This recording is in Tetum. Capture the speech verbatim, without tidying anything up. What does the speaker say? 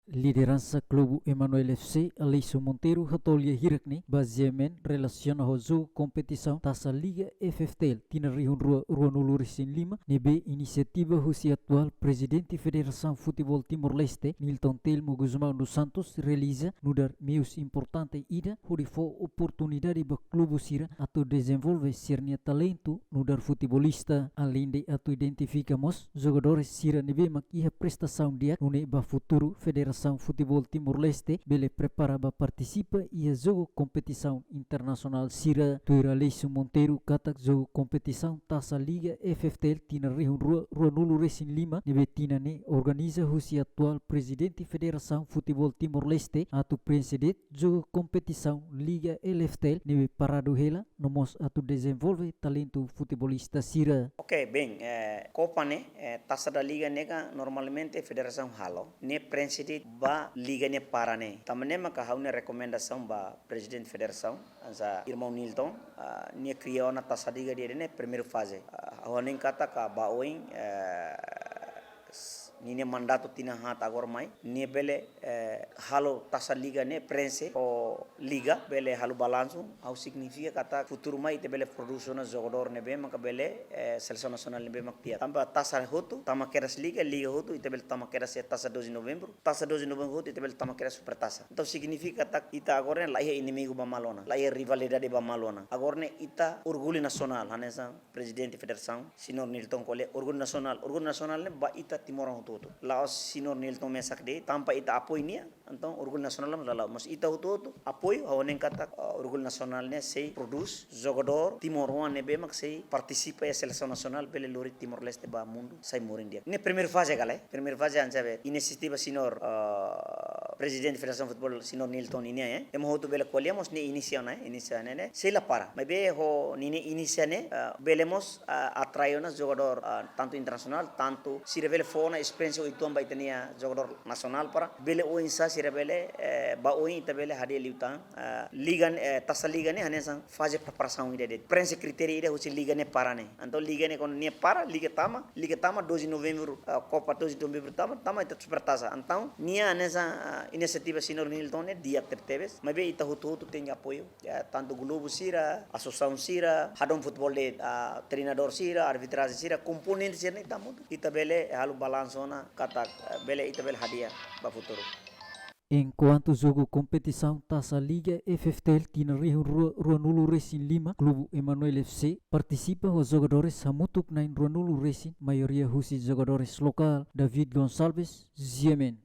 Lideransa Klubu Emanuel F C, Aleixo Monteiro, hato'o lia hirak ne'e ba G M N relasiona ho jogu kompetisaun Tasa Liga F F T L tinan rihun rua ruanulu-resin-lima, ne'ebé inisiativa husi atuál Prezidente Federasaun Futeból Timor-Leste, Nilton Telmo Gusmão dos Santos, realiza, nu'udar meius importante ida hodi fó oportunidade ba klube sira atu dezenvolve sira-nia talentu nu'udar futebolista, aleinde atu identifika mós jogadores sira ne'ebé mak iha prestasaun di'ak, nune'e ba futuru Federasaun Futeból Timor-Leste bele prepara ba partisipa iha jogu kompetisaun internasionál sira. Tuir Aleixo Monteiro katak jogu kompetisaun Tasa Liga F F T L tinan rihun rua ruanulu-resin-lima ne'ebé tinan ne'e organiza husi atuál Prezidente Federasaun Futeból Timor-Leste atu prenxe de'it jogu kompetisaun Liga L F T L ne'ebé paradu hela, no mós atu dezenvolve talentu futebolista sira. Ok, bem, eh, Copa ne'e, eh, Taça da Liga ne'e ka normalmente federasaun halo, ne'e prenxe de'it ba liga ne'e para ne'e. Tanba ne'e maka ha'u-nia rekomendasaun ba Prezidente Federasaun, hanesan irmaun Nilton, ah, nia kria ona Taça Liga ida-ne'e primeiru faze. Ah, ha'u hanoin katak ba oin, eh, s-, ninia mandatu tinan haat agora mai, nia bele, eh, halo Taça Liga ne'e prenxe ho liga, bele halo balansu, ha'u signifika katak futuru mai ita bele produsi ona jogadór ne'ebé maka bele, eh, selesaun nasionál ne'ebé mak di'ak. Tanba tasa hotu tama kedas liga, liga hotu ita bele tama kedas iha Taça doze de Novembro, Taça doze de Novembro hotu ita bele tama kedas Supertaça. Entaun signifika katak ita agora ne'e la iha inimigu ba malu ona, la iha rivalidade ba malu ona. Agora ne'e ita orgullu nasionál, hanesan Prezidente Federasaun, Señór Nilton ko'alia, orgullu nasionál. Orgullu nasionál ne'e ba ita timoroan hotu-hotu. La'ós Señór Nilton mesak de'it, tanba ita apoiu nia, entaun orgullu nasionál ne'e la la'o. Mas ita hotu-hotu apoiu, ha'u hanoin katak, ah, orgullu nasionál ne'e sei produs jogadór timoroan ne'ebé mak sei partisipa iha selesaun nasionál, bele lori Timor-Leste ba mundu, sai morin di'ak. Ne'e primeiru faze ka lae, primeiru faze hanesan be inisiativa Señór, ah, Prezidente Federasaun Futeból, Señór Nilton ninia, eh. Ema hotu bele ko'alia mós nia inisia ona, eh, inisia ne'e, ne'e sei la para. Maibé ho ninia inisia ne'e, ah, bele mós, ah, atrai ona jogadór, ah, tantu internasionál, tantu sira bele fó ona esperiénsia uitoan ba ita-nia jogadór nasionál para bele oinsá sira bele, eh, ba oin ita bele hadi'a liután, ah, liga, eh, Taça Liga ne'e hanesan faze preparasaun ida de'it. Prenxe kritéria ida husi liga ne'e para ne'e. Entaun liga ne'e kuandu nia para, liga tama, liga tama doze de Novembro, ah, Copa doze de Novembro tama, tama ita Supertaça. Entaun nia hanesan, ah, inisiativa Señór Nilton ne'e di'ak tebetebes, maibé ita hotu-hotu tenke apoiu. Ya, tantu klubu sira, asosiasaun sira, hadomi futeból de'it, ah, treinadór sira, arbitrajen sira, komponente sira ne'e ita hamutuk, ita bele halo balansu ona katak, eh, bele ita bele hadi'a ba futuru. Enkuantu jogu kompetisaun Tasa Liga F F T L tinan rihun rua ruanulu-resin-lima, Klubu Emanuel F C partisipa ho jogadores hamutuk na'in ruanulu-resin, maioria husi jogadores lokál. David Gonçalves, G M N.